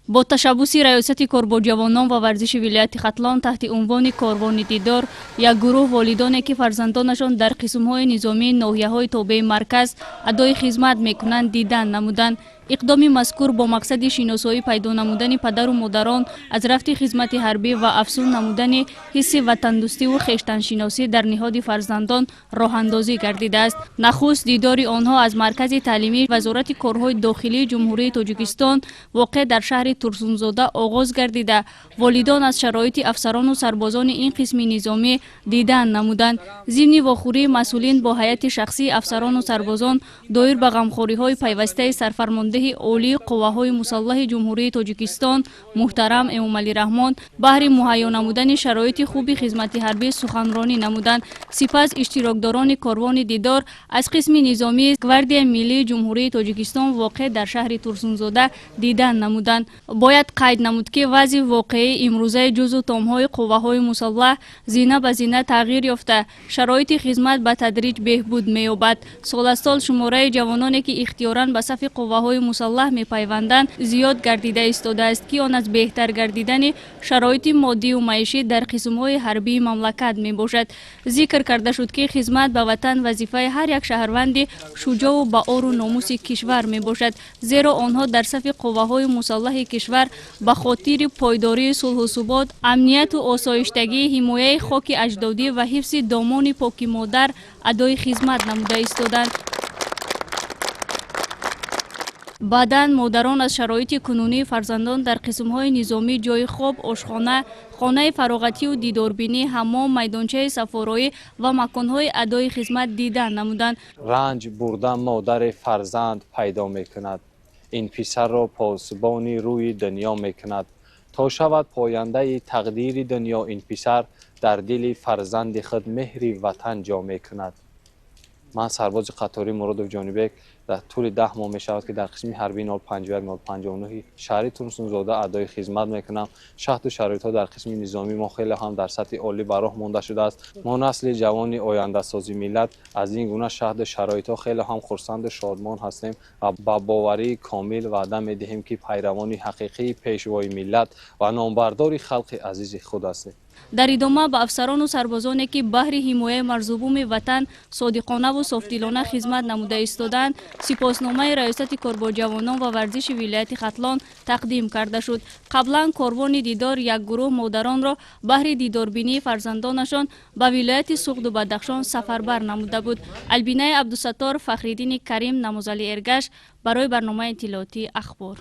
Бо ташаббуси Раёсати кор бо ҷавонон ва варзиши вилояти Хатлон таҳти унвони «Корвони дидор» як гурӯҳ волидоне, ки фарзандонашон дар қисмҳои низомии ноҳияҳои тобеи марказ адои хизмат мекунанд, дидан намуданд. Иқдоми мазкур бо мақсади шиносоӣ пайдо намудани падару модарон аз рафти хизмати ҳарбӣ ва афзун намудани ҳисси ватандӯстиву хештаншиносӣ дар ниҳоди фарзандон роҳандозӣ гардидааст. Нахуст дидори онҳо аз маркази таълимии Вазорати корҳои дохилии Ҷумҳурии Тоҷикистон, воқеъ дар шаҳри Турсунзода, оғоз гардида, волидон аз шароити афсарону сарбозони ин қисми низомӣ дидан намуданд. Зимни вохӯрии масъулин бо ҳайати шахсии афсарону сарбозон доир ба ғамхориҳои пайвастаи Сарфармондеҳи Олии Қувваҳои Мусаллаҳи Ҷумҳурии Тоҷикистон муҳтарам Эмомалӣ Раҳмон баҳри муҳайё намудани шароити хуби хизмати ҳарбӣ суханронӣ намуданд. Сипас иштирокдорони корвони дидор аз қисми низомии Гвардияи Миллии Ҷумҳурии Тоҷикистон, воқеъ дар шаҳри Турсунзода, дидан намуданд. Бояд қайд намуд, ки вазъи воқеии имрӯзаи ҷузъу томҳои қувваҳои мусаллаҳ зина ба зина тағйир ёфта, шароити хизмат ба тадриҷ беҳбуд меёбад. Сол аз сол шумораи ҷавононе, ки ихтиёран ба сафи қувваҳои мусаллаҳ мепайванданд, зиёд гардида истодааст, ки он аз беҳтар гардидани шароити моддию маишӣ дар қисмҳои ҳарбии мамлакат мебошад. Зикр карда шуд, ки хизмат ба ватан вазифаи ҳар як шаҳрванди шуҷоъу ба ору номуси кишвар мебошад, зеро онҳо дар сафи қувваҳои мусаллаҳи кишвар ба хотири пойдории сулҳу субот, амнияту осоиштагӣ, ҳимояи хоки аҷдодӣ ва ҳифзи домони поки модар адои хизмат намуда истоданд. Баъдан модарон аз шароити кунунии фарзандон дар қисмҳои низомӣ: ҷойи хоб, ошхона, хонаи фароғатию дидорбинӣ, ҳаммом, майдончаи сафороӣ ва маконҳои адои хизмат дидан намуданд. Ранҷ бурда модаре фарзанд пайдо мекунад, ин писарро посбони рӯи дунё мекунад, то шавад пояндаи тақдири дунё. Ин писар дар дили фарзанди худ меҳри ватан ҷо мекунад. Ман, сарбози қаторӣ Муродов Ҷонибек, дар тӯли 10 моҳ мешавад, ки дар қисми ҳарбии 051 059 шаҳри Турсунзода адои хизмат мекунам. Шарту шароитҳо дар қисми низомии мо хеле ҳам дар сатҳи олӣ ба роҳ монда шудааст. Мо, насли ҷавони ояндасози миллат, аз ин гуна шарту шароитҳо хеле ҳам хурсанду шодмон ҳастем ва ба боварии комил ваъда медиҳем, ки пайравони ҳақиқии Пешвои миллат ва номбардори халқи азизи худ ҳастем. Дар идома ба афсарону сарбозоне, ки баҳри ҳимояи марзубуми ватан содиқонаву софдилона хизмат намуда истодаанд, сипосномаи Раёсати кор бо ҷавонон ва варзиши вилояти Хатлон тақдим карда шуд. Қаблан корвони дидор як гурӯҳ модаронро баҳри дидорбинии фарзандонашон ба вилояти Суғду Бадахшон сафарбар намуда буд. Албинаи Абдусаттор, Фахриддини Карим, Намозали Эргаш барои барномаи иттилоотии «Ахбор».